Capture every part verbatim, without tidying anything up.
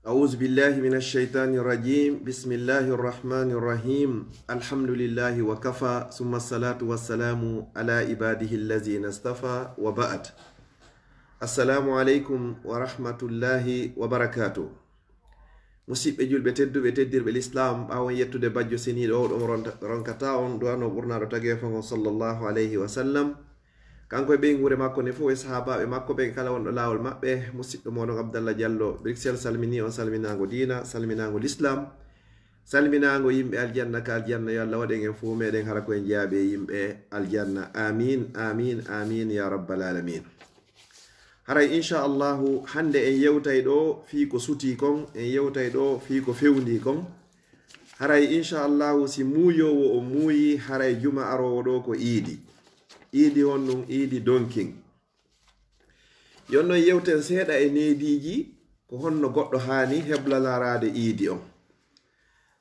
أعوذ بالله من الشيطان الرجيم. بسم الله الرحمن الرحيم. الحمد لله وكفى، ثم الصلاة والسلام على عباده الذين اصطفى، وبعد. السلام عليكم ورحمة الله وبركاته. Musiɗɓe julɓe tedduɓe, teddirɓe lislaam, ɓaawo yettude bajjo seniiɗo o, ɗum ronta-, ronkata on du'ano ɓurnaaɗo tageefo ngon, sallallahu alayhi wa sallam. Kanko e ɓeynguure makko nden fof, e sahaabaaɓe makko ɓen kala wonɗo laawol maɓɓe. Musiɗɗo mooɗon Abdallah Diallo Bruxelles salminii on salminaango diina, salminaango lislaam, salminaango yimɓe aljanna. Ka aljanna, yo Allah waɗ en en fof meɗen hara ko en jeyaaɓe e yimɓe aljanna. Amiin, amiin, amiin, ya rabbal aalamiin. Haray, inchallahu, hannde en yewtay ɗo fii ko sutii kon, en yewtay ɗo fii ko fewndii kon. Haray, inchallahu, si muuyoowo o muuyii, haray juma aroowo ɗo ko iidi. Iidi honɗum? Iidi donkin. Yon non yewten seeɗa e neediiji, ko honno goɗɗo haani heblanaraade iidi on.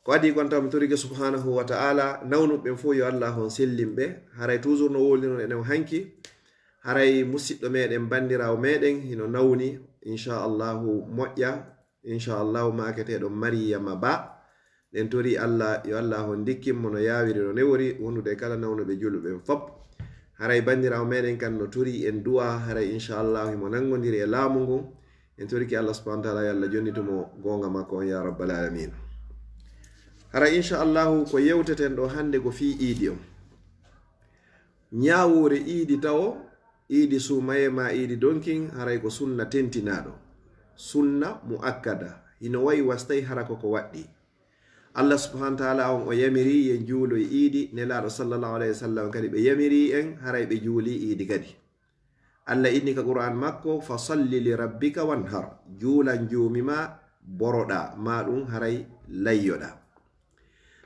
Ko adii kon taw mi torike subhanahu wa ta'ala, nawnuɓe ɓen fof yo Allah on sellin ɓe. Haray toujours no wowlinon enen hanki, haray musiɗɗo meɗen, banndiraawo meɗen hino nawni, inchallahu moƴƴa, inchallahu maaketeeɗo Mariyama Ba. Ɗen tori Allah, yo Allah on ndikkin mo no yaawiri, no newori, wondude e kala nawnuɓe julɓe ɓen fop. Haray banndiraawo meɗen kan no tori en du'a, haray inchallahu himo nanngondiri e laamu ngun. En torike Allah subhanahu wa ta'ala, yo Allah jonnitu mo goonga makko on, ya rabbal aalamiin. Haray inchallahu ko yewteten ɗo hannde ko fii iidi on. Ñaawoore iidi tawo, iidi suumaye maa iidi donkin, haray ko sunna tentinaaɗo. Sunna mu'akkada. Hino wayi wa si tawi hara ko ko waɗɗii. Allah subhanahu wa ta'ala on o yamiri yen juuloy iidi, Nelaaɗo sallallahu alayhi wa sallam kadi ɓe yamiri en, haray ɓe juuli iidi kadi. Allah inni ka Qur'an makko, "Fa salli li rabbika wanhar." Juulan Joomi maa, boroɗaa, maa ɗum haray layyoɗaa.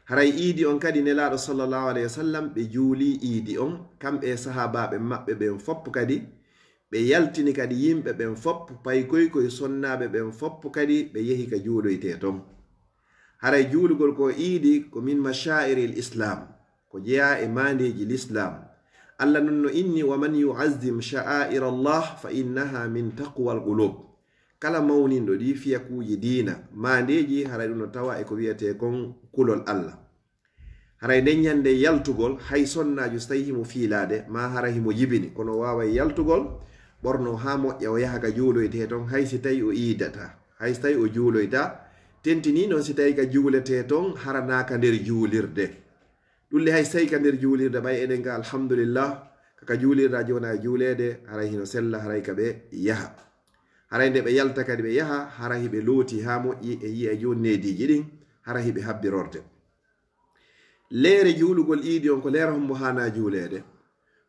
Haray iidi on kadi Nelaaɗo sallallahu alayhi wa sallam ɓe juuli iidi on, kamɓe e sahaabaaɓe maɓɓe ɓen fop kadi, ɓe yaltini kadi yimɓe ɓen fop, paykoy koy sonnaaɓe ɓen fop kadi ɓe yehi ka juuloytee ton. Haray juulugol ko iidi ko min mashaa'iril Islaam, ko jeyaa e maandeeji lislaam. Allah non no inni, "Wa man yu'azzim sha'a'ira Allah fa innaha min taqwal qulub." Kala mawninɗo ɗi fiyakuuji diina, maandeeji, haray ɗum no tawa e ko wiyetee kon kulol Allah. Haray nden ñannde yaltugol, hay sonnaajo si tawi himo fiilaade, maa hara himo jibini, kono waaway yaltugol, ɓornoo haa moƴƴa, o yaha ka juuloytee ton, hay si tawi o iidataa, hay si tawi o juuloytaa. Tentinii non si tawi ka juuletee ton, hara naa ka nder juulirde. Ɗum le hay si tawi ka nder juulirde, ɓay eɗen ka, alhamdulillah, ka, ka juulirɗaa jooni e juuleede, haray hino sella, haray ka ɓe yaha. Haray nde ɓe yalta kadi ɓe yaha, hara hiɓe looti haa moƴƴi, e yi'a jooni neediiji ɗin, hara hiɓe habbirorde. Leere juulugol iidi on, ko leere hombo haanaa juuleede?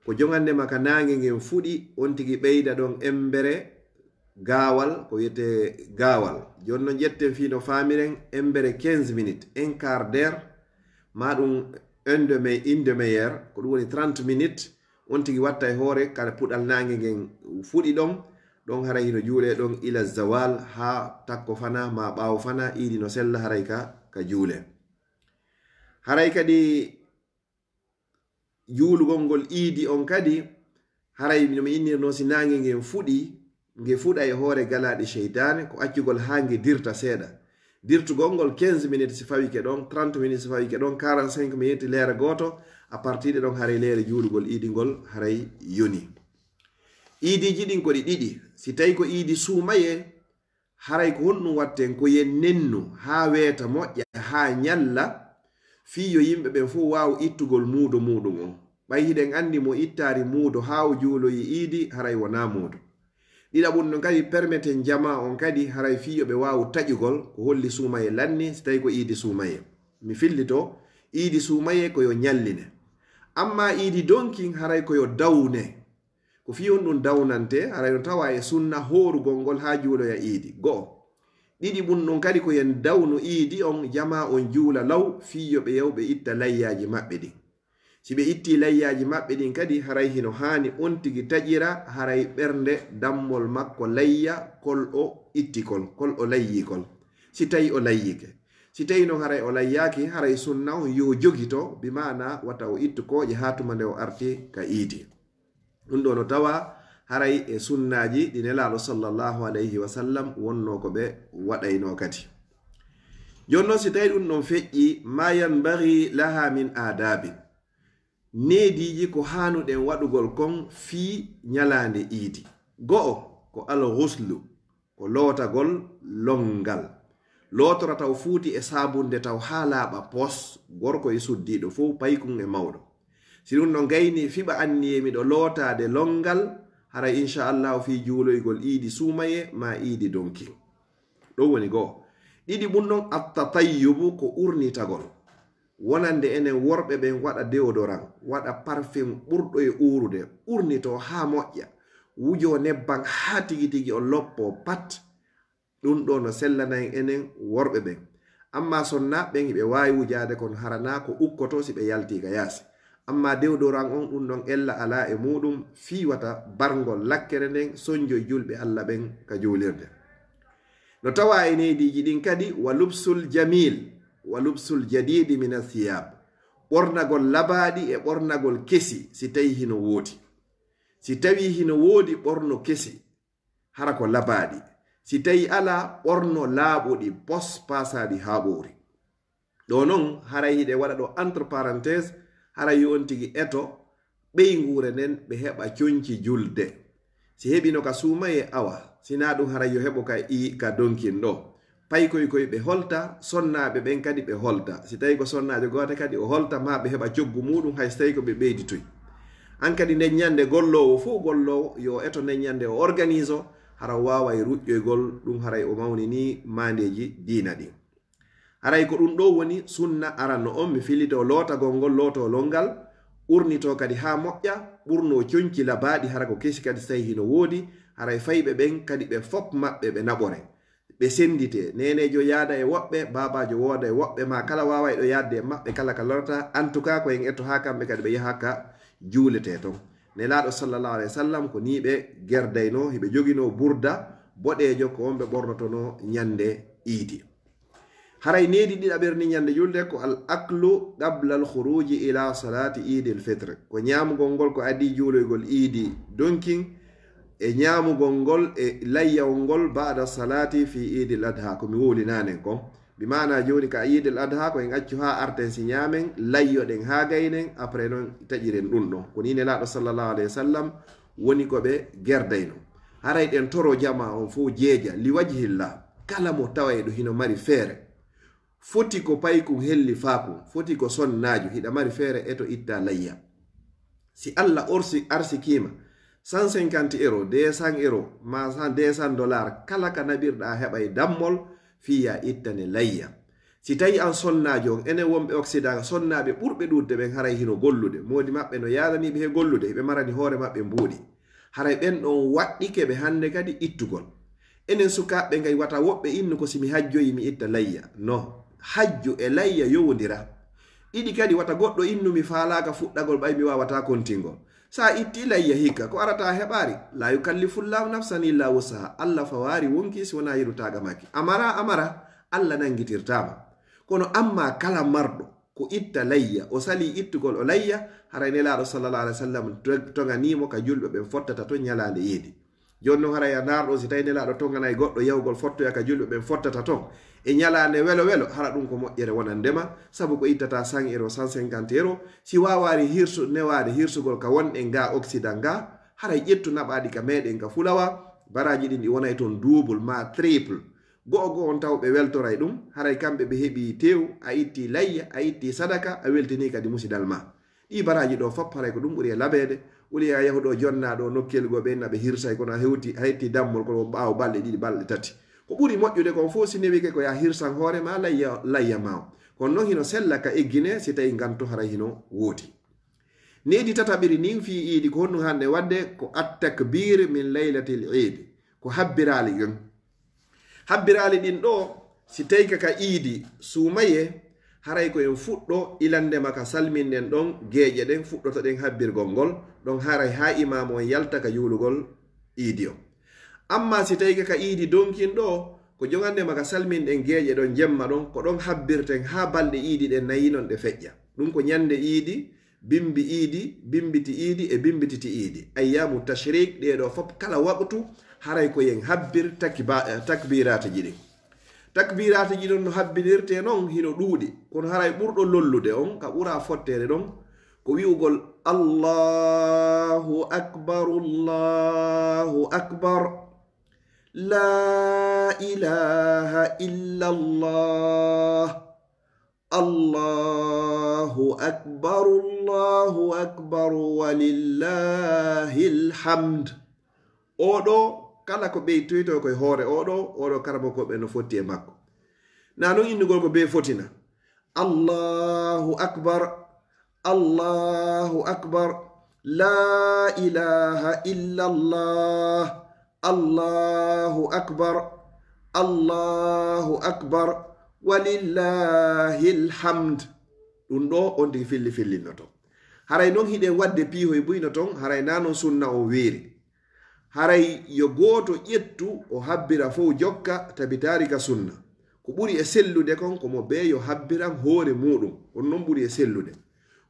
Ko jongannde ma ka naange ngen fuɗi, on tigi ɓeyda ɗon embere gaawal, ko wiyetee gaawal. Jooni non ƴetten fii no faamiren embere quinze minutes, un quart d'heure, maa ɗum une demi-, une demi-heure, ko ɗum woni trente minutes, on tigi watta e hoore kala puɗal naange ngen fuɗi ɗon, ɗon haray hino juulee ɗon ila zawal, haa takko fanaa, maa ɓaawo fanaa, iidi no sella haray ka, ka juulee. Haray kadi juulugol ngol iidi on kadi, haray no mi innirnoo, si naange ngen fuɗi, nge fuɗa e hoore galaaɗi seytaane, ko accugol haa nge dirta seeɗa. Dirtugol ngol quinze minutes si fawike ɗon, trente minutes si fawike ɗon, quarante-cinq minutes, leere gooto, à partir de ɗon haray leere juulugol iidi ngol haray yoni. Iidiiji ɗin ko ɗi ɗiɗi. Si tawi ko iidi suumayee, haray ko honɗum watten? Ko yen nennu haa weeta moƴƴa, haa ñalla, fii yo yimɓe ɓen fof waawu ittugol muudo muuɗum on. Ɓay hiɗen anndi mo ittaali muudo haa o juuloyi iidi, haray wonaa muudo. Ɗiɗaɓum ɗum kadi, permeten jamaa on kadi, haray fii yo ɓe waawu taƴugol ko holli suumayee lanni, si tawi ko iidi suumayee. Mi fillito, iidi suumayee ko yo ñalline. Ammaa iidi donkin, haray ko yo dawne. Ko fii honɗum dawnantee? Haray no tawaa e sunna hoorugol ngol haa juuloya iidi. Go'o. Ɗiɗiɓum ɗum kadi ko yen dawnu iidi on, jamaa on juula law, fii yo ɓe yahu ɓe itta layyaaji maɓɓe ɗin. Si ɓe ittii layyaaji maɓɓe ɗin kadi, haray hino haani on tigi taƴira, haray ɓernde dammol makko layya, kol o itti kol, kol o layyii kol. Si tawi o layyike. Si tawi non haray o layyaaki, haray sunna on yo jogito, bi maana wata o ittu kooƴe haa tuma nde o arti ka iidi. Ɗum ɗoo no tawaa haray e sunnaaji ɗi Nelaaɗo sallallahu alayhi wa sallam wonnoo ko ɓe waɗaynoo kadi. Jooni noon, si tawii ɗum ɗon feƴƴii, ma yanbaghi laha min aadabin, neediiji ko haanuɗen waɗugol kon fii ñalaande iidi. Go'o ko al ghuslu, ko lootagol lonngal. Lootora taw fuuti e saabunde taw haa laaɓa pos, gorko e suddiiɗo fow, paykun e mawɗo. Si ɗum ɗon gayni, fiɓa anniyee miɗo lootaade lonngal, haray inchallahu fii juuloygol iidi suumayee maa iidi donkin. Ɗum woni go'o. Ɗiɗi mun ɗon, attatayyubu, ko urnitagol. Wonande enen worɓe ɓen, waɗa deodoran, waɗa parfum ɓurɗo e uurude, urnitoo haa moƴƴa, wujoo nebban haa tigi tigi o loppoo pat. Ɗum ɗoo no sellana en enen worɓe ɓen. Ammaa sonnaaɓe ɓen, hiɓe waawi wujaade, kono hara naa ko ukkotoo si ɓe yaltii ka yaasi. Ammaa deodoran on, ɗum ɗon ella alaa e muuɗum, fii wata barngol lakkere nden sonjoy julɓe Alla ɓen ka juulirde. No tawaa e neediiji ɗin kadi, wa lubsul jamil, wa lubsul jadidi min athiyab, ɓornagol labaaɗi e ɓornagol kesi, si tawii hino woodi. Si tawii hino woodi, ɓorno kesi, hara ko labaaɗi. Si tawii alaa, ɓorno laaɓuɗi, pos paasaaɗi haa ɓoori. Ɗoo non, haray hiɗe waɗa ɗoo entre parenthèse, haray yo on tigi eto ɓeynguure nden, ɓe heɓa conci julde. Si heɓino ka suumayee, awa, si naa ɗum, haray yo heɓo ka i-, ka donkin ɗoo. Paykoy koy ɓe holta, sonnaaɓe ɓen kadi ɓe holta. Si tawii ko sonnaajo gooto kadi, o holta, maa ɓe heɓa coggu muuɗum, hay si tawii ko ɓe ɓeyditoy. An kadi, nden ñande golloowo fow golloowo, yo eto nden ñande o organise o, hara o waaway ruƴƴoygol ɗum, haray o mawninii maandeeji diina ɗin. Haray ko ɗum ɗoo woni sunna aranno on, mi filitoo lootagol ngol, lootoo lonngal, urnitoo kadi haa moƴƴa, ɓurnoo conci labaaɗi, hara ko kesi kadi, si tawii hino woodi, haray fayɓe ɓen kadi ɓe fop maɓɓe ɓe naɓore. Ɓe sennditee, neeneejo yaada e woɓɓe, baabaajo wooda e woɓɓe, maa kala waawayɗo yaadde e maɓɓe kala ka lorata, en tout cas ko en etto haa kamɓe kadi ɓe yaha ka juuletee ton. Nelaaɗo sallallahu alayhi wa sallam ko nii ɓe gerdaynoo, hiɓe joginoo burda boɗeejo, ko on ɓe ɓornotonoo ñande iidi. Haray needi ɗiɗaɓeri ndi ñande julde ko al aklu qabla al khuruji ila salati idil fitr. Ko ñaamugol ngol ko adii juuloygol iidi donkin, e ñaamugol ngol e layyawol ngol ba'da salati fi idil adha, ko mi wowlinanen kon. Bi maana jooni ka idil adha ko en accu haa arten si ñaamen, layyoɗen haa gaynen, après non taƴiren ɗum ɗon. Ko nii Nelaaɗo sallallahu alayhi wa sallam woni ko ɓe gerdayno. Haray ɗen toro jamaa on fow jeeja, li wajhillah, kala mo tawayɗo hino mari feere. Foti ko paykun helli faakun, foti ko sonnaajo, hiɗa mari feere eto itta layya. Si Alla orsi-, arsikiima cent cinquante euros, deux cents euros, maa cent, deux cents dollars, kala ka naɓirɗaa heɓay dammol fii ya ittane layya. Si tawii an sonnaajo on, enen wonɓe Occident, sonnaaɓe ɓurɓe ɗuuɗde ɓen haray hino gollude. Moodi maɓɓe no yaadanii ɓe he gollude, hiɓe marani hoore maɓɓe mbuuɗi. Haray ɓen ɗon waɗɗike ɓe hannde kadi ittugol. Enen sukaaɓe ngay wata woɓɓe innu ko si mi hajjoyi mi itta layya. No, hajju e layya yowondira. Ɗiɗi kadi wata goɗɗo innu mi faalaaka fuɗɗagol ɓay mi waawataa kontingol. Sa itti layya hikka, ko arata heɓaari? La yukallifullahu nafsan illa wusaha. Alla fawaari wonki si wonaa yiɗu taaga makki. A mara, a mara, Alla nanngitirtaama. Kono amma kala marɗo ko itta layya, o salii ittugol o layya, haray Nelaaɗo sallallahu alaihi wasallam to-, toŋanii mo ka julɓe ɓen fottata ton ñalaande iidi. Jooni non haray a ndaarɗo, si tawii Nelaaɗo toŋanay goɗɗo yahugol fottoya ka julɓe ɓen fottata ton e ñalaande welo welo, hara ɗum ko moƴƴere wonande ma, sabu ko ittata cent euros, cent cinquante euros, si waawaari hirsu-, newaade hirsugol ka wonɗen ga Occident ga, haray ƴettu naɓaaɗi ka meɗen ka fulawa, baraaji ɗin ɗi wonay ton double ma triple. Go'o go'o on taw ɓe weltoray ɗum, haray kamɓe ɓe heɓii tew, a itti layya, a itti sadaka, a weltinii kadi musidal ma. Ɗii baraaji ɗoo fop haray ko ɗum ɓuri e labeede, wuli a yahu ɗoo jonnaa ɗoo nokkeeli goo ɓe inna ɓe hirsay, kono a hewti, a hetti dammol ko ɓaawo balɗe ɗiɗi, balɗe tati. Ko ɓuri moƴƴude kon fof si newike ko ya hirsan hoore ma layya, layya ma o. Kono non hino sella ka eggine si tawi nganto haray hino woodi. Needi tataɓiri ndin fii iidi ko honɗum hannde waɗde? Ko at-takbir min laylatil iid, ko habbiraali ɗin. Habbiraali ɗin ɗoo, si tawi ka, ka iidi suumayee, haray ko en fuɗɗo ilande ma ka salminɗen ɗon geeƴe ɗen, fuɗɗotoɗen habbirgol ngol ɗon, haray haa imaamu on yalta ka juulugol iidi on. Amma si tawi ka, ka iidi donkin ɗoo, ko jogande ma ka salminɗen geeƴe ɗon jemma ɗon, ko ɗon habbirten haa balɗe iidi ɗen nayi non ɗe feƴƴa. Ɗum ko ñande iidi, bimbi iidi, bimbiti iidi e bimbititi iidi. Ayyaamu tashriik, ɗee ɗoo fof kala waqtu haray ko yen habbir takiba-, eh, takbiiraatuji ɗin. Takbiiraatuji ɗon no habbinirtee non hino ɗuuɗi, kono haray ɓurɗo lollude on, ka ɓura fotteede ɗon, ko wi'ugol: "Allahu akbar, Allahu akbar, la ilaha illallah, Allahu akbar, Allahu akbar, walillahil hamd." Oɗo, kala ko ɓeytoytoo koye hoore oɗo, oɗo karamoko ɓe no fotti e makko. Na non innugol ko bee fotina. Allahu akbar, Allahu akbar, la ilaha illallah, Allahu akbar, Allahu akbar, walillahil hamd. Ɗum ɗo on tigi filli fillinnoto. Haray non hiɗen wadde piihoy buyno ton, haray na non sunna on wiiri. Haray yo gooto ƴettu o habbira fow jokka tabitaari ka sunna. Ko ɓuri e sellude kon ko mo bee yo habbiran hoore muuɗum. On non ɓuri e sellude.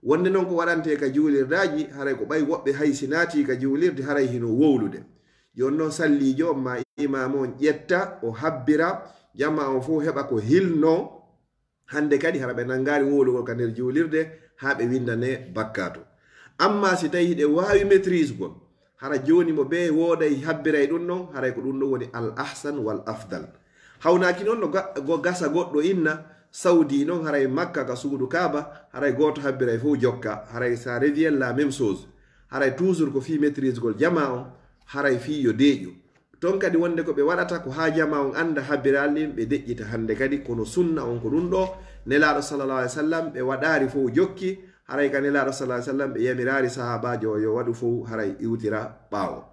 Wonde non ko waɗantee ka juulirdaaji, haray ko ɓay woɓɓe hay si naatii ka juulirde, haray hino wowlude. Yo on non salliijo on maa imaam on ƴetta, o habbira, jamaa on fow heɓa ko hilnoo. Hannde kadi hara ɓe nanngaali wowlugol ka nder juulirde haa ɓe winndanee bakkaatu. Ammaa si tawii hiɗe waawi maîtrisegol, hara jooni mo bee wooday habbiray ɗum ɗon, haray ko ɗum ɗon woni al ahsan wal afdal. Hawnaaki noon no ga-, go gasa goɗɗo inna, Saudi noon haray Makka ka suudu Kaaba, haray gooto habbiray fof jokka, haray ça revient la même chose. Haray toujours ko fii maîtrisegol jamaa on, haray fii yo deeƴu. Ton kadi wonde ko ɓe waɗata ko haa jamaa on annda habbiraali ɗin, ɓe deƴƴita hannde kadi, kono sunna on ko ɗum ɗo, Nelaaɗo sallallahu alaihi wasallam ɓe waɗaari fof jokki, haray ka Nelaaɗo sallallahu alaihi wasallam ɓe yamiraari sahaabaajo o yo waɗu fof, haray iwtira ɓaawo.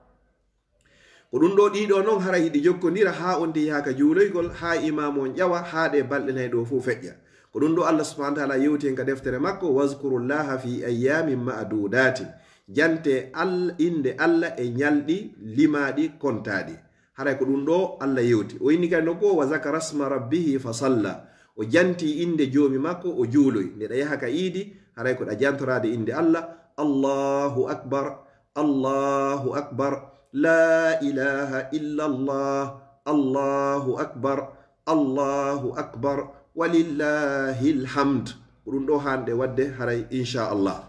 Ko ɗum ɗo ɗiɗo non haray hiɗi jokkondira haa on ti yaha ka juuloygol, haa imaamu on ƴawa, haa ɗe balɗe nay ɗo fof feƴƴa. Ko ɗum ɗo Allah subhanahu wa ta'ala yewti en ka deftere makko, "Wazkurullaha fi ayyamin ma'dudatin." Jante Al-, innde Allah e ñalɗi limaaɗi kontaaɗi. Haray ko ɗum ɗo Allah yewti. O inni kadi nokku o, "Wa zakara sma rabbihi fa salla." O janti innde joomi makko, o juuloy. Nde ɗa yaha ka iidi, haray ko ɗa jantoraade innde Allah. Allahu akbar, Allahu akbar, la ilaha illallah, Allahu akbar, Allahu akbar, walillahil hamd. Ko ɗum ɗo haanɗe waɗde haray, inchallah.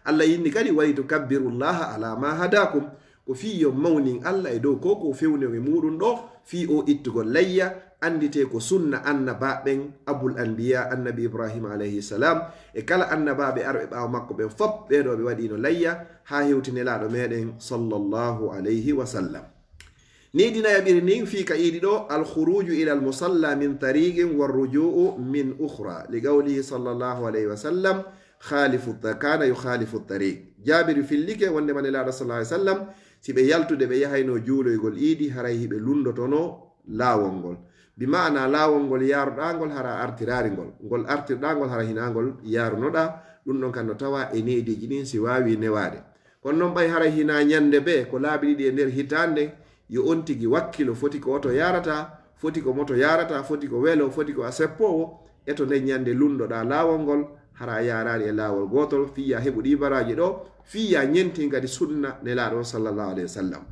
Allah inni kadi, "Walitukabbirullaha ala ma hadakum." Ko fii yo mawnin Allah e dow ko, ko fewni on e muuɗum ɗo, fii o ittugol layya, annditee ko sunna annabaaɓe ɓen, Abul Anbiya, Annabi Ibrahima alayhi salam, e kala annabaaɓe arɓe ɓaawo makko ɓen fop, ɓee ɗo ɓe waɗiino layya, haa hewti Nelaaɗo meɗen, sallallahu alayhi wa sallam. Ni dina yaɓiri nin fii ka iidi ɗo, al khuruju ila al musalla min tariqin war ruju'u min ukhra, li qawlihi sallallahu alayhi wa sallam, "Khalifu ta-, kana yukhalifu tariq." Jaabiri fillike wonde ma Nelaaɗo sallallahu alaihi wasallam, si ɓe yaltude ɓe yahayno juuloygol iidi, haray hiɓe lunndotono laawol ngol. Bi maana laawol ngol yaaruɗaa ngol hara artiraari ngol. Ngol artirɗaa ngol hara hinaa ngol yaarunoɗaa. Ɗum ɗon kan no tawa e neediiji ɗin si waawi newaade. Kono noon ɓay haray hinaa ñannde bee ko laabi ɗiɗi e nder hitaande, yo on tigi wakkilo, foti ko oto yaarata, foti ko moto yaarata, foti ko welo, foti ko a seppoowo, e to nden ñannde lunndoɗaa laawol ngol, hara a yaaraali e laawol gootol, fii yo a heɓu ɗii baraaji ɗo, fii yo a ñentin kadi sunna Nelaaɗo on sallallahu alayhi wa sallam.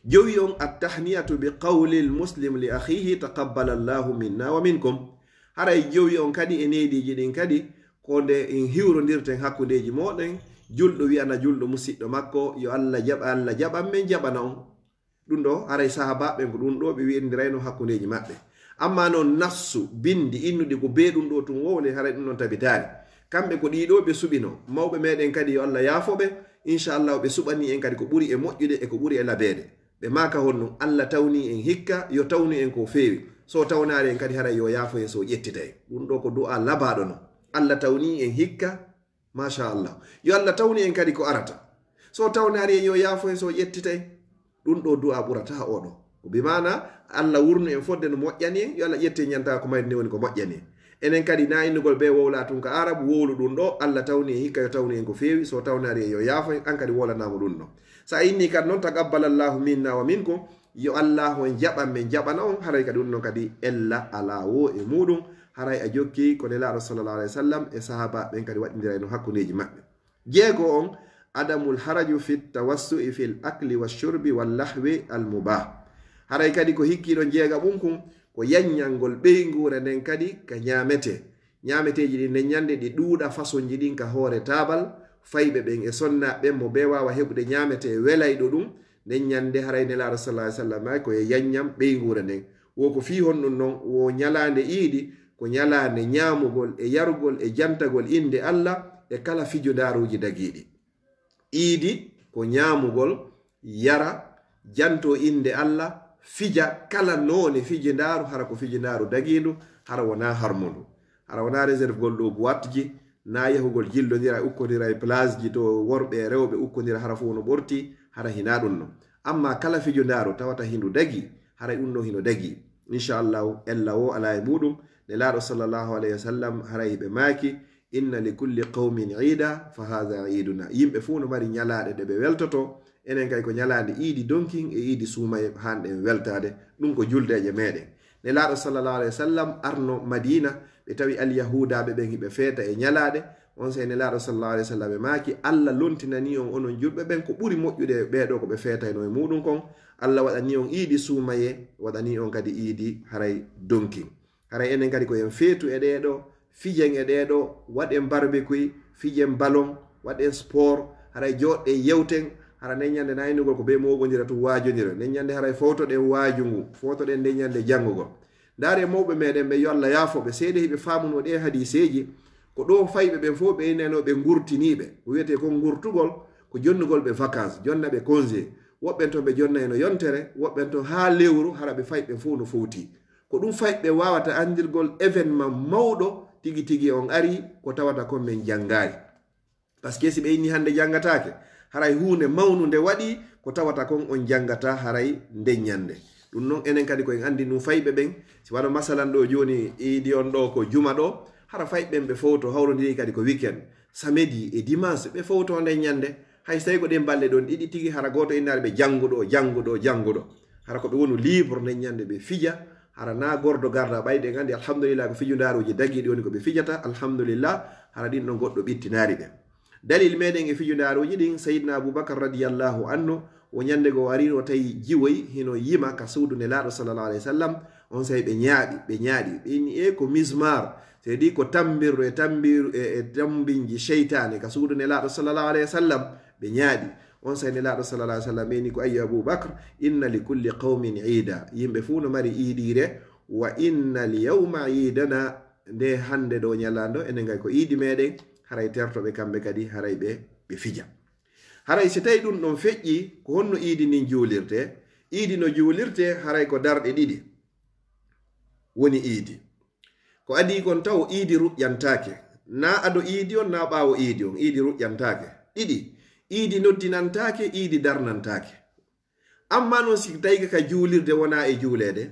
Jowi on, "Attahniyatu bi qawlil muslim li akhihi taqabbala Allahu minna wa minkum." Haray jowi on kadi e neediiji ɗin kadi, ko nde en hiwrondirten hakkundeeji mooɗon, julɗo wi'ana julɗo musiɗɗo makko, "Yo Allah jaɓa, Allah jaɓan men, jaɓana on." Ɗum ɗo, haray sahaabaaɓe ɓen ko ɗum ɗo ɓe wi'indirayno hakkundeeji maɓɓe. Amma noon nassu, binndi, innuɗi ko bee ɗum ɗo tun wowle, haray ɗum ɗon tabitaali. Kamɓe ko ɗii ɗo ɓe suɓino. Mawɓe meɗen kadi, yo Allah yaafo ɓe, inchallahu ɓe suɓanii en kadi ko ɓuri e moƴƴude e ko ɓuri e labeede. Ɓe maaka honno, Allah tawni en hikka, yo tawnu en ko feewi. So tawnaari en kadi, haray yo yaafo en, so ƴettitay. Ɗum ɗo ko du'a labaaɗo no. Allah tawni en hikka, machallah. Yo Allah tawni en kadi ko arata. So tawnaari en, yo yaafo en, so ƴettitay. Ɗum ɗo du'a ɓurata oɗo. Ko bi maana, Allah wurnu en fodde no moƴƴani en, yo Allah ƴette ñanta ko mayri ni woni ko moƴƴani en. Enen kadi na innugol be wowla tun ka Arabu, wowlu ɗum ɗo, Allah tawni en hikka, yo tawni en ko feewi, so tawnaari en yo yaafo en, an kadi wowlanaama ɗum ɗo. Sa inni kadi noon, "Taqabbalallahu minna wa minkum", yo Allah on jaɓan men, jaɓana on, haray kadi ɗum ɗon kadi ella alaa wo e muɗum, haray a jokki ko Nelaaɗo sallallahu alaihi wasallam e sahaaba ɓen kadi waɗindirayno hakkundeeji maɓɓe. Jeego on, adamul haraju fit tawassu'i fil akli wa shurbi wal lahwi al mubah. Haray kadi ko hikkiiɗon jeegaɓun kun, ko yanñangol ɓeynguure nden kadi ka ñaametee. Ñaameteeji ɗin nden ñande ɗi ɗuuɗa fasonji ɗin ka hoore taabal, fayɓe ɓen e sonnaaɓe ɓen mo bee waawa heɓude ñaametee welayɗo ɗum. Nden ñande haray Nelaaɗo sallallahu alaihi wasallam maaki ko e yanñam ɓeynguure nden. Wo ko fii honɗun non? Wo ñalaande iidi, ko ñalaande ñaamugol e yarugol e jantagol innde Alla e kala fijondaaruuji dagiiɗi. Iidi ko ñaamugol, yara, jantoo innde Alla, fija kala noone fijindaaru, hara ko fijindaaru dagiindu, hara wonaa harmundu. Hara wonaa réservegol ɗo boîteji, naa yahugol jillondira, ukkondira e placeji to worɓe e rewɓe ukkondira, hara fof no ɓorti, hara hinaa ɗum non. Amma kala fijondaaru tawata hindu dagi, haray ɗum ɗo hino dagi. Inchallahu, ella wo alaa e muɗum. Nelaaɗo sallallahu alayhi wa sallam, haray ɓe maaki, "Inna li kulli qawmin iida, fa haadha iiduna." Yimɓe fof no mari ñalaaɗe ɗe ɓe weltoto. Enen kay ko ñalaande iidi donkin e iidi suumaye haanɗen weltaade. Ɗum ko juldeeje meɗen. Nelaaɗo sallallahu alayhi wa sallam arno Madiina, ɓe tawi alyahuudaaɓe ɓen hiɓe feeta e ñalaaɗe. On sey Nelaaɗo sallallahu alayhi wa sallam ɓe maaki, "Alla lontinanii on onon julɓe ɓen ko ɓuri moƴƴude e ɓee ɗoo ko ɓe feetayno e muɗum kon. Alla waɗanii on iidi suumaye, waɗanii on kadi iidi haray donkin." Haray enen kadi ko en feetu e ɗee ɗoo, fijen e ɗee ɗoo, waɗen barbecue, fijen ballon, waɗen sport, haray jooɗɗen yewten, hara nden ñande na innugol ko bee moogondira tun waajondira. Nden ñande haray fowtoɗen waaju ngu, fowtoɗen nden ñande janngugol. Ndaaree mawɓe meɗen ɓe, yo Alla yaafo ɓe, seeɗa hiɓe faamunoo ɗee hadiiseeji, ko ɗoo fayɓe ɓen fof ɓe innanoo ɓe ngurtiniiɓe. Ko wiyetee kon ngurtugol, ko jonnugol ɓe vacances, jonna ɓe congé. Woɓɓen ton ɓe jonnayno yontere, woɓɓen ton haa lewru, hara ɓe fayɓe ɓen fof no fowti. Ko ɗum fayɓe waawata anndirgol événement mawɗo tigi tigi on ari ko tawata kon men janngaali. Parce que si ɓe inni hannde janngataake, haray huunde mawnunde waɗi ko tawata kon on janngata haray nden ñande. Ɗum non enen kadi ko en anndi ɗum fayɓe ɓen. Si wano masalan ɗo jooni iidi on ɗo ko juma ɗo, hara fayɓe ɓen ɓe fowto hawrondiri kadi ko weekend. Samedi e dimanche ɓe fowto nden ñande. Hay so tawi ko ɗen balɗe ɗon ɗiɗi tigi, hara gooto innaare ɓe janngo ɗo, janngo ɗo, janngo ɗo. Hara ko ɓe wonu libre nden ñande ɓe fija, hara na gordo garda ɓayde en anndi alhamdulillah ko fijundaaruuji dagiiɗi woni ko ɓe fijata, alhamdulillah, hara ɗin ɗon goɗɗo ɓittinaari ɓe. Dalil meɗen e fijundaaruuji ɗin, Sayyidina Abubakar radiyallahu anhu, o ñande goo o ari o tawi jiwoy hino yima ka suudu Nelaaɗo sallallahu alayhi wa sallam, on sey ɓe ñaaɗi, ɓe ñaaɗi, ɓe inni, "E ko mismar, c'est-à-dire ko tambirru e tambir-, e, e tambinji seytaane ka suudu Nelaaɗo sallallahu alayhi wa sallam," ɓe ñaaɗi. On sey Nelaaɗo sallallahu alayhi wa sallam ɓe inni ko, "Ayyo Abubakar, inna li kulli qawmin iida, yimɓe fuu no mari iidiire, wa inna li yawma iidana, nde hannde ɗo ñalaande ɗo, enen kay ko iidi meɗen, haray tertoɓe kamɓe kadi, haray ɓe, ɓe fija." Haray si tawi ɗum ɗon feƴƴi, ko honno iidi ndin juulirte? Iidi no juulirte, haray ko darɗe ɗiɗi woni iidi. Ko adii kon taw iidi ruƴƴantaake. Naa ado iidi on, naa ɓaawo iidi on, iidi ruƴƴantaake. Ɗiɗi, iidi noddinantaake, iidi darnantaake. Amma non si tawi ka juulirde wonaa e juuleede,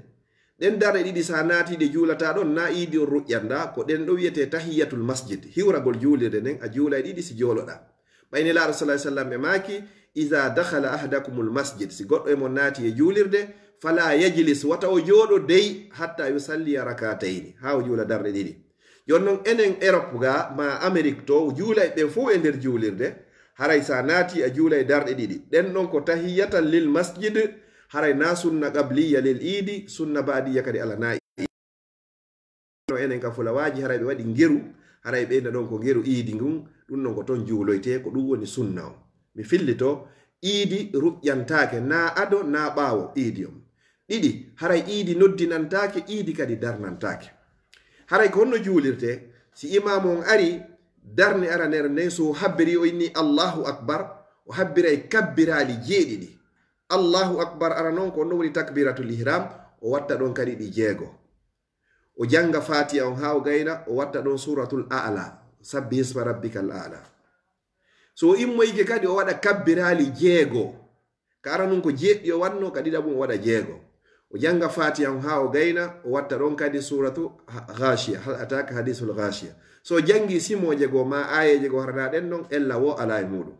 ɗen darɗe ɗiɗi so a naati ɗe juulataa ɗon, naa iidi on ruƴƴanɗaa, ko ɗen ɗo wiyetee tahiyatul masjid, hiwragol juulirde nden, a juulay ɗiɗi si jooloɗaa. Ɓay Nelaaɗo sallallahu alayhi wa sallam ɓe maaki, "Iza dakhala ahadakumul masjid," si goɗɗo e mon naati e juulirde, "fala yajlis," wata o jooɗo dey, "hatta yusalliya rakatayni," haa o juula darɗe ɗiɗi. Jooni non enen Europe ga, ma Amérique to, juulay ɓen fof e nder juulirde, haray sa naati a juulay darɗe ɗiɗi. Ɗen ɗon ko tahiyatan lil masjid, haray na sunna qabliya lil iidi, sunna baadiya kadi ala na no enen ka fulawaaji, haray ɓe waɗi ngeru, haray ɓe inna ɗon ko ngeru iidi ngun, ɗum ɗon ko ton juuloytee, ko ɗum woni sunna on. Mi fillito, iidi ruƴƴantaake, naa ado, naa ɓaawo iidi on. Ɗiɗi, haray iidi noddinantaake, iidi kadi darnantaake. Haray ko honno juulirtee? Si imaamu on ari, darni aranere nden, so o habbiri, o inni, "Allahu akbar," o habbiray kabbiraali jeeɗiɗi. "Allahu akbar," ara non ko honno woni takbiratul ihram, o watta ɗon kadi ɗi jeego. O jannga Faatiha on haa o gayna, o watta ɗon Suuratul A'la, "Sabbihisma rabbikal a'la." So o immoyike kadi, o waɗa kabbiraali jeego. Ka ara nun ko jeeɗiɗi o waɗno, ka ɗiɗaɓun o waɗa jeego. O jannga Faatiha on haa o gayna, o watta ɗon kadi Suuratu Ha-, Ghashiya, "Hal ataka hadisul ghashiya." So o janngi simooje goo maa aayeeje goo, hara na ɗen ɗon ella woo alaa e muuɗum.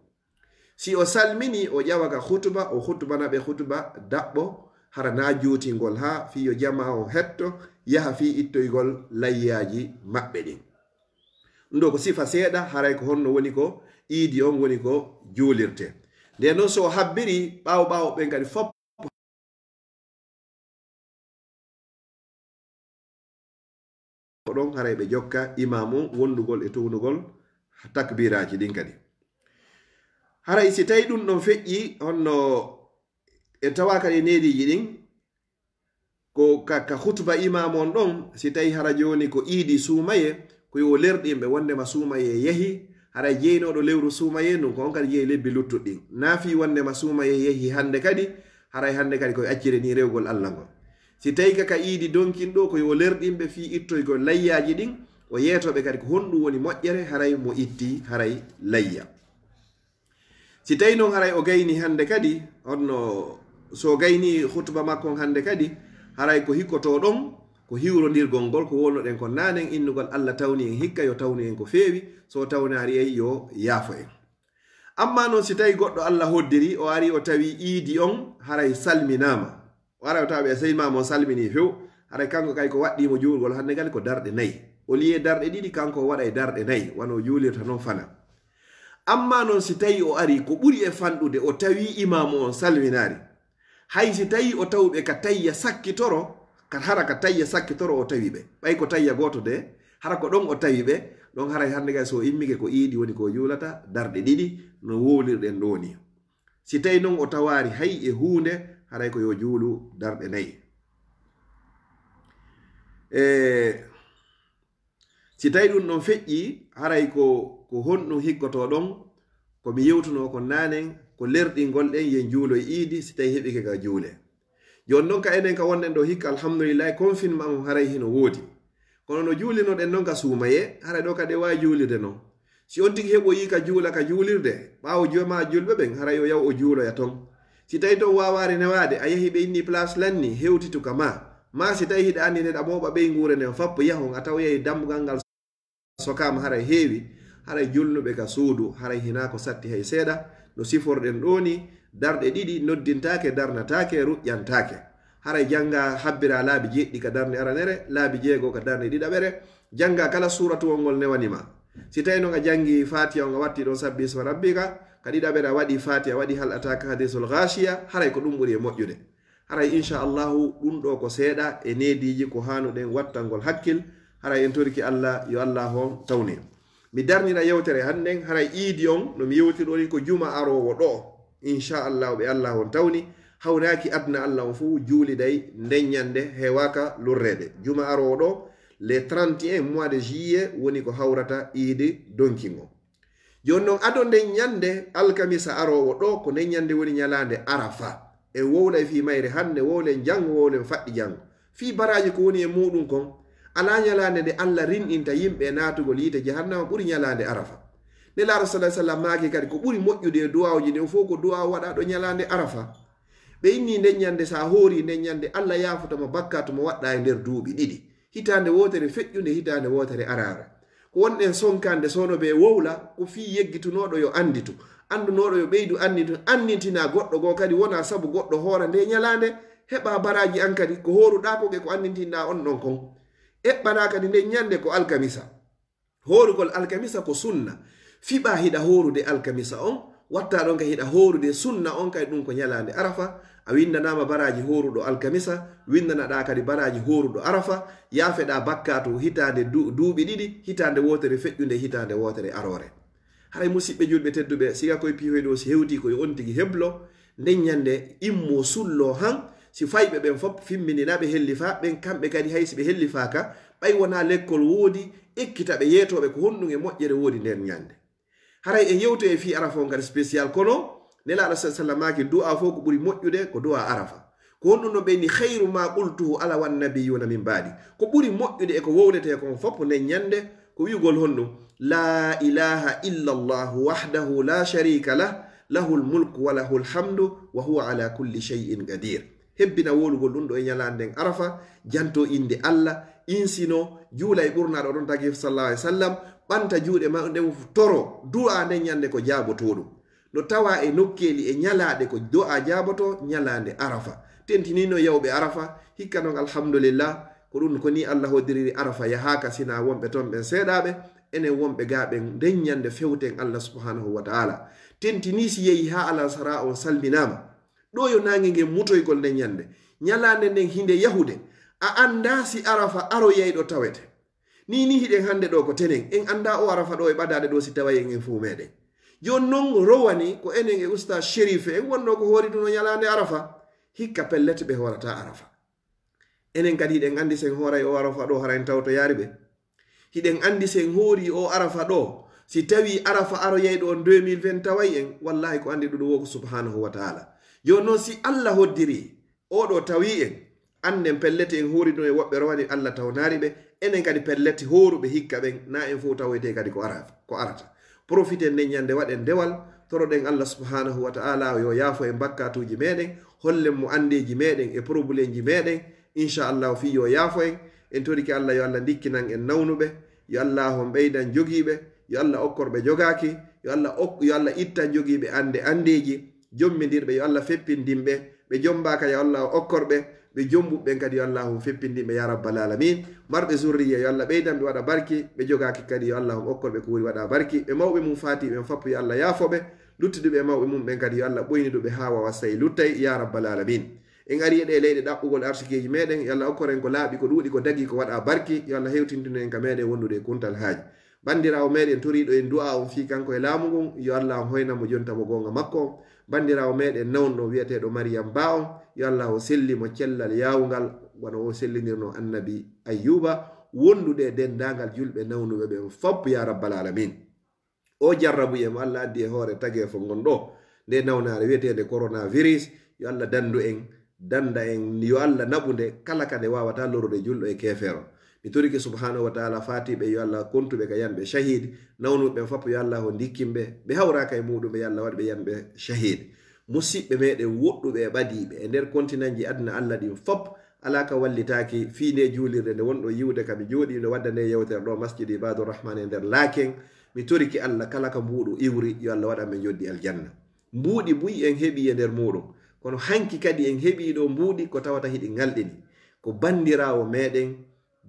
Si o salmini, o ƴawa ka khutba, o khutbana ɓe khutba daɓɓo, hara na juutingol haa fii yo jamaa on hetto, yaha fii ittoygol layyaaji maɓɓe ɗin. Ɗum ɗo ko sifa seeɗa, haray ko honno woni ko iidi on woni ko juulirte. Nden non so o habbiri, ɓaawo ɓaawo ɓen kadi fop ko ɗon haray ɓe jokka imam on wondugol e townugol takbiraaji ɗin kadi. Haray si tawi ɗum ɗon feƴƴi, honno e tawa kadi neediiji ɗin, ko ka, ka khutba imam on ɗon, si tawi hara jooni ko iidi suumaye, ko yo lerɗinɓe wondema suumaye yehi, haray jeynooɗo lewru suumaye ndun, ko on kadi jeyi lebbi luttuɗi ɗin. Naa fii wondema suumaye yehi hannde kadi, haray hannde kadi ko accire ni rewgol Allah ngol. Si tawi ka, ka iidi donkin ɗo, ko yo lerɗinɓe fii ittoygol layyaaji ɗin, o yeetooɓe kadi ko honɗum woni moƴƴere, haray mo itti, haray layya. Si tawi non haray o gayni hannde kadi, honno so o gayni khutba makko on hannde kadi, haray ko hikkotoo ɗon, ko hiwrondirgol ngol, ko wowlunoɗen kon naanen, innugol Allah tawni en hikka, yo tawnu en ko feewi, so o tawnaari en, yo yaafo en. Amma non si tawi goɗɗo Allah hoddiri, o ari o tawi iidi on haray salminaama. O ara o tawa ɓe sey imam on salmini few, haray kanko kay ko waɗɗii mo juulgol hannde kadi ko darɗe nayi. O liye darɗe ɗiɗi, kanko o waɗay darɗe nayi, wano o juulirta non fana. Amma non si tawi o ari ko ɓuri e fanɗude, o tawi imaamu on salminaari. Hay si tawi o tawi ɓe ka tayya sakkitoro, ka hara ka tayya sakkitoro o tawi ɓe. Ɓay ko tayya gooto de, hara ko ɗon o tawi ɓe, ɗon haray hannde kay so o immike ko iidi woni ko o juulata, darɗe ɗiɗi, no wowlirɗen ɗoo ni. Si tawi non o tawaari hay e huunde, haray ko yo juulu darɗe nayi. E, si tawi ɗum ɗon feƴƴi, haray ko, ko honɗum hikkotoo ɗon? Ko mi yewtunoo kon naanen, ko lerɗingol ɗen yen juuloy iidi, si tawi heɓike ka juule. Jooni non ka enen ka wonɗen ɗo hikka, alhamdulillahi, confinement on haray hino woodi. Kono no juulinoɗen non ka suumaye, haray ɗo kadi e waawi juulirde non. Si on tigi heɓoyi ka juula ka juulirde, ɓaawo jamaa julɓe ɓen, haray yo yaw o juuloya ton. Si tawi ton waawaali newaade, a yahi ɓe inni place lanni, hewtitu ka ma. Ma si tawi hiɗa anndi neɗa mooɓa ɓeynguure nden fappo yahon, a tawoyay dambugal ngal sokaama haray heewi, haray julnuɓe ka suudu, haray hinaa ko satti hay seeɗa. No siforɗen ɗoo ni, darɗe ɗiɗi noddintaake, darnataake, ruƴƴantaake. Haray jannga habbira laabi jeeɗiɗi ka darnde aranere, laabi jeego ka darnde ɗiɗaɓere. Jannga kala suuratuwol ngol newani ma. Si tawi non a janngi Faatiha on, a watti ɗon sabbi isma rabbika, ka ɗiɗaɓere a waɗi Faatiha, a waɗi hal ataaka hadiisul gaashiya, haray ko ɗum ɓuri e moƴƴude. Haray, insha Allahu, ɗum ɗo ko seeɗa e neediiji ko haanuɗen wattangol hakkil. Haray en toriki Allah, yo Allah on tawne. Mi darnira yewtere hannden, haray iidi on, no mi yewtiri ɗoni ko juma aroowo ɗo. Insha Allahu, ɓe Allah on tawni, hawraaki aduna Allah on fuu juuliday nden ñande, heewaaka lorreede. Juma aroowo ɗo, le trente et un mois de juillet, woni ko hawrata iidi donkingo. Jooni non, ado nden ñande alkamisa aroowo ɗo, ko nden ñande woni ñalaande Arafa. En wowlay fii mayre hannde, wowlen janngo, wowlen faɗɗi janngo. Fii baraaji ko woni e muuɗum kon, alaa ñalaande nde Allah rinɗinta yimɓe e naatugol yiite jahannama ɓuri ñalaande Arafa. Nelaaɗo sallallahu alaihi wasallam maaki kadi, ko ɓuri moƴƴude e du'aawuji ɗin fof ko du'aawu waɗaaɗo ñalaande Arafa. Ɓe inni nden ñande, so a hoori nden ñande, Allah yaafoto ma bakkaatu mo waɗɗaa e nder duuɓi ɗiɗi. Hitaande wootere feƴƴunde, hitaande wootere araare. Ko wonɗen sonkande soono ɓe wowla, ko fii yeggitunooɗo yo annditu, anndunooɗo yo ɓeydu anndintu, anndintina goɗɗo goo kadi, wona sabu goɗɗo hoora nde ñalaande, heɓa baraaji an kadi, ko hooruɗaa kon e ko anndintinɗaa on ɗon kon. Eɓɓanaa kadi nden ñande ko alkamisa. Hoorugol alkamisa ko sunna. Fiɓa hiɗa hoorude alkamisa on, watta ɗon ka hiɗa hoorude sunna on, kay ɗum ko ñalaande Arafa. A winndanaama baraaji hooruɗo alkamisa, winndanaɗaa kadi baraaji hooruɗo Arafa, yaafeɗaa bakkaatu hitaande du-, duuɓi ɗiɗi, hitaande wootere feƴƴunde, hitaande wootere aroore. Haray, musiɓɓe julɓe tedduɓe, siga koye piihoy ɗo, si hewti ko yo on tigi heblo, nden ñande immo sullo han, si fayɓe ɓen fof fimminina ɓe hellifa, ɓen kamɓe kadi hay si ɓe hellifaaka, ɓay wonaa lekkol woodi, ekkita ɓe yeetooɓe ko honɗum e moƴƴere woodi nden ñande. Haray en yewtoyay fii Arafa on kadi spécial, kono Nelaaɗo sallallahu alaihi wasallam maaki du'a fof ko ɓuri moƴƴude ko du'a Arafa. Ko honɗum no ɓe inni, "Khayru ma qultuhu ana wan nabiyuna min ba'di." Ko ɓuri moƴƴude e ko wowletee kon fof nden ñande, ko wi'ugol honɗum, "La ilaha illa Allah wahdahu la sharika lah, lahul mulku wa lahul hamdu wa huwa ala kulli shay'in qadir." Hebbina wowlugol ɗum ɗo e ñalaande nden Arafa, janto innde Allah, insino, juula e ɓurnaaɗo ɗon tagi sallallahu alaihi wasallam, ɓanta juuɗe ma nden toro, du'a nden ñande ko jaabotooɗum. No tawa e nokkeeli e ñalaaɗe ko du'a jaaboto, ñalaande Arafa. Tentinino yawɓe Arafa, hikka non alhamdulillah, Ɗum ko ni Allah hoddiriri Arafa yahaaka, sina wonɓe toon ɓen seeɗaaɓe, enen wonɓe gaa ɓen nden ñande fewten Allah subhanahu wa ta'ala. Tentini si yehi haa alasara on salminaama. Ɗo yo naange ngen mutoygol nden ñande. Ñalaande nden hinde yahude. A anndaa si Arafa aroyayɗo tawete. Ni ni hiɗen hannde ɗo ko tenen. En anndaa o Arafa ɗo e ɓadaade ɗo si taway en en fuu meɗen. Jooni non rowani ko enen e Ustaz Sherif en wonno ko hoori ɗum no ñalaande Arafa. Hikka pellet ɓe hoorata Arafa. Enen kadi hiɗen anndi sen hooray o Arafa ɗo hara en tawtoyaari ɓe. Hiɗen anndi sen hoori o Arafa ɗo. Si tawi Arafa aroyayɗo on deux mille vingt taway en, wallahi ko anndi ɗuɗo wo ko subhanahu wa ta'ala. Jooni non si Allah hoddiri, oɗo tawi en, annden pellet en hoori ɗum e woɓɓe rowani Allah tawnaari ɓe, enen kadi pellet hooruɓe hikka ɓen, na en fof tawoyte kadi ko ara-, ko arata. Profiten nden ñande waɗen dewal, toroɗen Allah subhanahu wa ta'ala yo yaafo en bakkatuuji meɗen, hollen mo anndeeji meɗen e problemeji meɗen, inchallahu fii yo yaafo en. En torike Allah yo Allah ndikkinan en nawnuɓe, yo Allah on ɓeydan jogiiɓe, yo Allah okkorɓe jogaaki, yo Allah ok-, yo Allah ittan jogiiɓe annde anndeeji, jommindirɓe yo Allah feppindinɓe, ɓe jombaaka yo Allah okkorɓe, ɓe jombuɓe ɓen kadi yo Allah on feppindinɓe ya rabbal alamin. Marɓe zurriya yo Allah ɓeydan ɓe waɗa barki, ɓe jogaaki kadi yo Allah on okkorɓe ko woni waɗa barki, ɓe mawɓe mum faati ɓen fappu yo Allah yaafoɓe, luttuduɓe e mawɓe mum ɓen kadi yo Allah ɓoyniduɓe haa wawa sayi luttay ya rabbal alamin. En ari e ɗe leyɗe ɗaɓɓugol arsikeeji meɗen, yo Allah okkoren ko laaɓi, ko ɗuuɗi, ko dagi, ko waɗa barki, yo Allah hewtintinu en ka meɗen wondude e kuntal haaji. Banndiraawo meɗen toriiɗo en du'a on fii kanko e laamu ngun, yo Allah on hoyna mo jonta mo goonga makko on. Banndiraawo meɗen nawnuɗo wi'eteeɗo Mariyam Ba on, yo Allah o selli mo cellal yaawungal, wano o sellinirno annabi Ayyuba, wondude e denndaangal julɓe nawnuɓe ɓen fop ya rabbal alamin. O jarrabuye mo Allah addi e hoore tageefo ngon ɗo, nde nawnaare wi'eteende coronavirus, yo Allah danndu en, dannda en, yo Allah naɓu nde kala ka nde waawata lorude julɗo e keefeero. Mi torike subhanahu wa ta'ala faatiiɓe yo Allah kontuɓe ka yanɓe shahid, nawnuɓe ɓen fop yo Allah o ndikkinɓe, ɓe hawraaka e muɗum ɓe yo Allah waɗ ɓe yanɓe shahid. Musiɓɓe meɗen woɗɗuɓe e ɓadiiɓe e nder kontinanji aduna Allah ɗin fop, alaa ka wallitaaki fii nde juulirde nde wonɗo yiwde ka mi jooɗii no wadda nde yewtere ɗo Masjid Ibadur Rahman e nder Laaken. Mi torike Allah kala ka mbuuɗu iwri, yo Allah waɗan ɓe njoddi aljanna. Mbuuɗi buy en heɓii e nder muɗum, kono hanki kadi en heɓii ɗo mbuuɗi ko tawata hiɗi ngalɗini. Ko banndiraawo meɗen,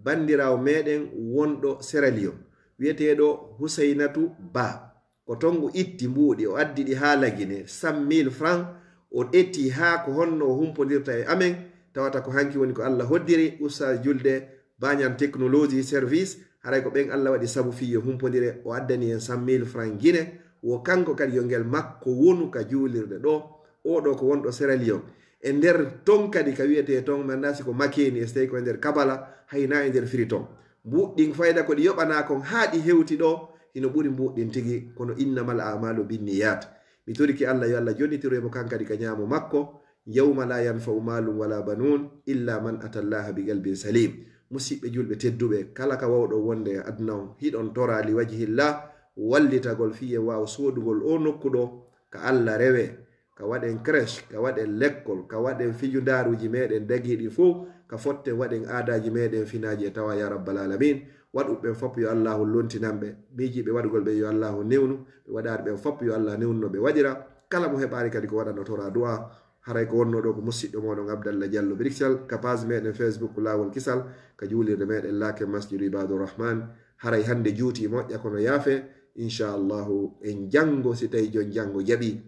banndiraawo meɗen wonɗo Sierra Leone, wi'eteeɗo Husaynatu Ba. Ko ton o itti mbuuɗi, o addi ɗi haa Lagine, cent mille francs, o ƴetti haa ko honno o humpondirta e amen, tawata ko hanki woni ko Allah hoddiri, Oustaz Julde Bañan Technologie Service, haray ko ɓen Allah waɗi sabu fii yo humpondire, o addani en cent mille francs Gine, wo kanko kadi yo ngel makko wonu ka juulirde ɗo, o ɗo ko wonɗo Sierra Leone. E nder ton kadi ka wi'etee ton, mi anndaa si ko Makeni, e so tawi ko e nder Kabala, hay na e nder Freetown. Mbuuɗi ɗin fayda ko ɗi yoɓanaa kon haa ɗi hewti ɗo, hino ɓuri mbuuɗi ɗin tigi, kono innamal a'malu binniyat. Mi torike Allah yo Allah jonnitiro e mo kan kadi ka ñaamo makko, yawma la yanfa'u malun wala banun illa man ata Allaha bi qalbin salim. Musiɓɓe julɓe tedduɓe, kala ka wawɗo wonde e aduna on, hiɗon tora li wajhillah, wallitagol fii en waaw soodugol o nokku ɗo, ka Allah rewe, ka waɗen crèche, ka waɗen lekkol, ka waɗen fijundaaruuji meɗen dagiiɗi fow, ka fotten waɗen aadaaji meɗen finaaji e tawa ya rabbal alamin. Waɗuɓe ɓen fop yo Allahu lontinan ɓe, miijiiɓe waɗugol ɓe yo Allahu newnu, ɓe waɗaari ɓen fop yo Allah newnu no ɓe waɗira. Kala mo heɓaari kadi ko waɗano tora du'a, haray ko wonno ɗo ko musiɗɗo moɗon Abdallah Diallo Bruxelles, ka page meɗen Facebook Laawol Kisal, ka juulirde meɗen Laaken Masjidu Ibadur Rahman. Haray hannde juuti moƴƴa kono yaafe, inchallahu en janngo si tawi jon janngo jaɓi.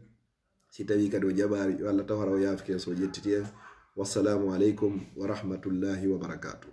Si tawi kadi o jaɓaari, yo Allah taw hara o yaafike en so o ƴettiti en. Wassalamu aleykum wa rahmatullahi wa barakatuh.